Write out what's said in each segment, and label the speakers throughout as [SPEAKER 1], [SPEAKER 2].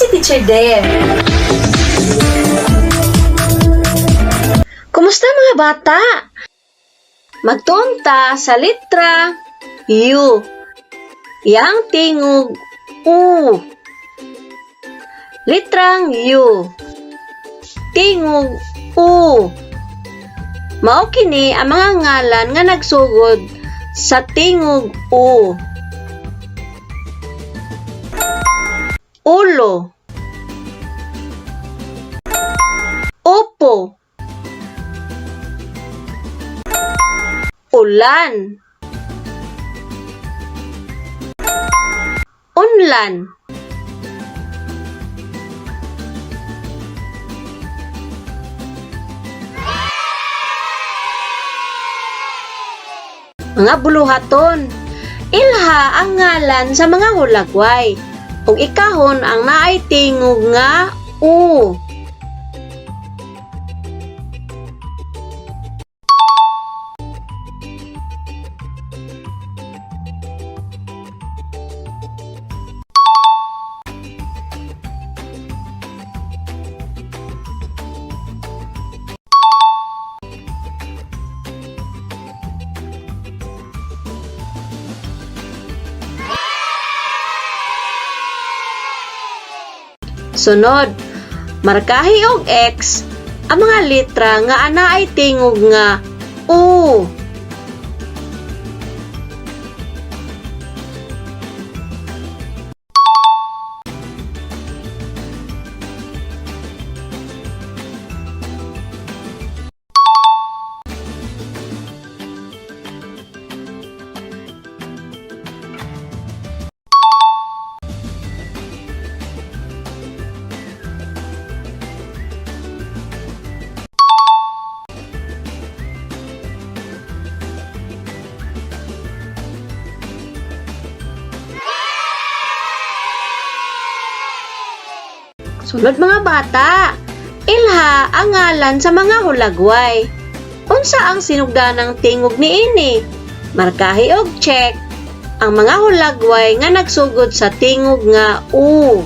[SPEAKER 1] si Teacher Dare. Kumusta, mga bata? Magtuon ta sa litra U. Yang tingog U. Litrang U. Tingog U. Mao kini ang mga ngalan nga nagsugod sa tingog U. Ulo. Upo. Ulan. Unlan. Mga buluhaton. Ilha ang ngalan sa mga hulagway ug ikahon ang naay tingog nga U. Sunod, markahi og X ang mga litra nga anaay tingog nga U. Sunod, mga bata, ilha ang ngalan sa mga hulagway. Unsa ang sinugdanang tingog niini? Markahi og check ang mga hulagway nga nagsugod sa tingog nga U.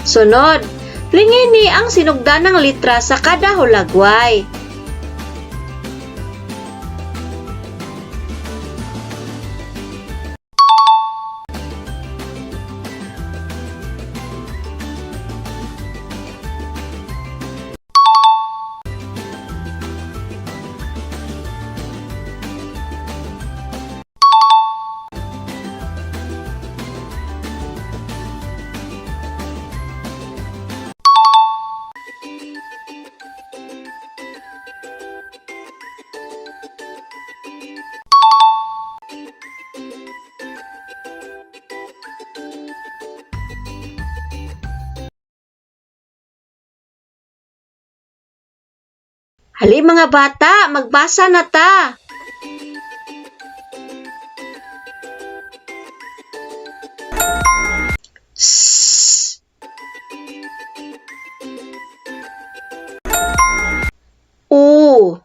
[SPEAKER 1] Sunod, lingini ang sinugdanang litra sa kada hulagway. Hali, mga bata, magbasa na ta. S. U.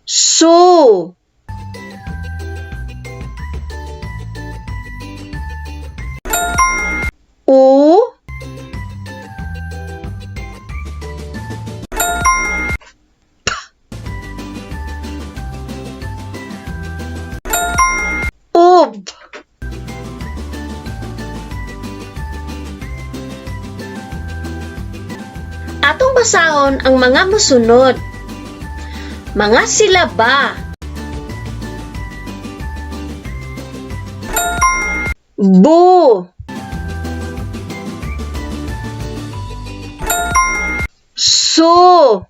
[SPEAKER 1] Su. U. Ub. Atong basahon ang mga mosunod. Mga silaba. Bu. Su.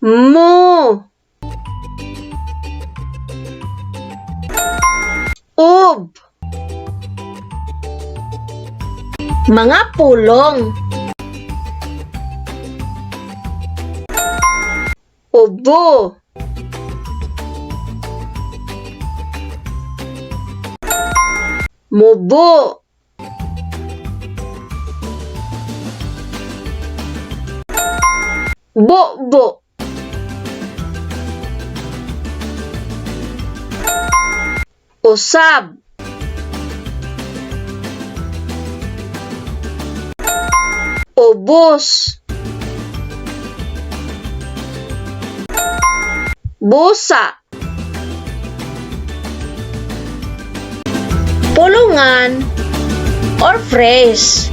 [SPEAKER 1] Mo. Ub. Mga pulong. Ubo. Mubo. Bo-bo. Usab. Ubos. Busa. Pulungan or phrase.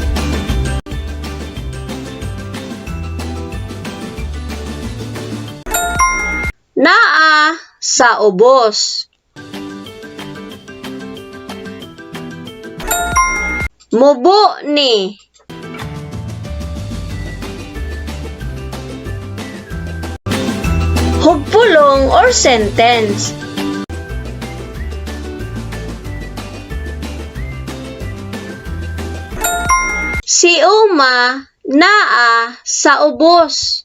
[SPEAKER 1] Naa sa ubos. Mubo ni. Hugpulong or sentence. Si Uma naa sa ubos.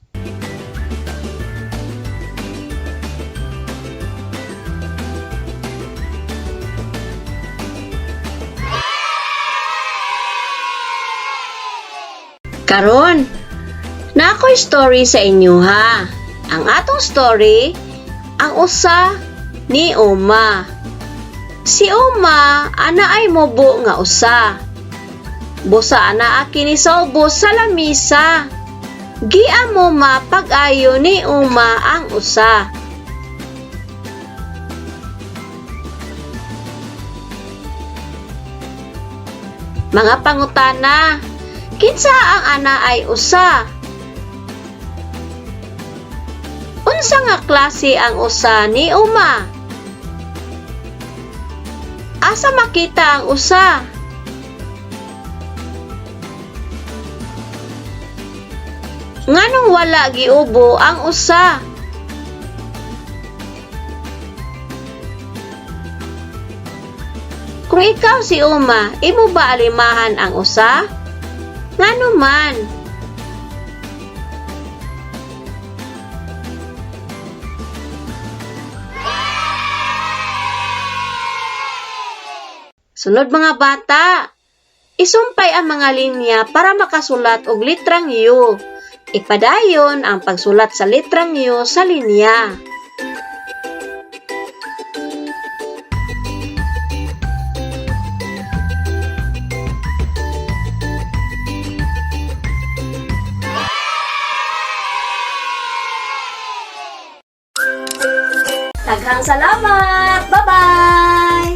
[SPEAKER 1] Karon, naa ko'y story sa inyo ha. Ang atong story, ang usa ni Uma. Si Uma, ana ay mubo nga usa. Busa ana kini sa ubos sa lamisa. Giamuma pag-ayo ni Uma ang usa. Mga pangutana, kinsa ang ana ay usa? Unsa nga klase ang usa ni Uma? Asa makita ang usa? Nganong wala giubo ang usa? Kung ikaw si Uma, imo ba alimahan ang usa? Ngano man? Sunod, mga bata, isumpay ang mga linya para makasulat og litrang U. Ipadayon ang pagsulat sa litrang U sa linya. Daghang salamat! Bye-bye!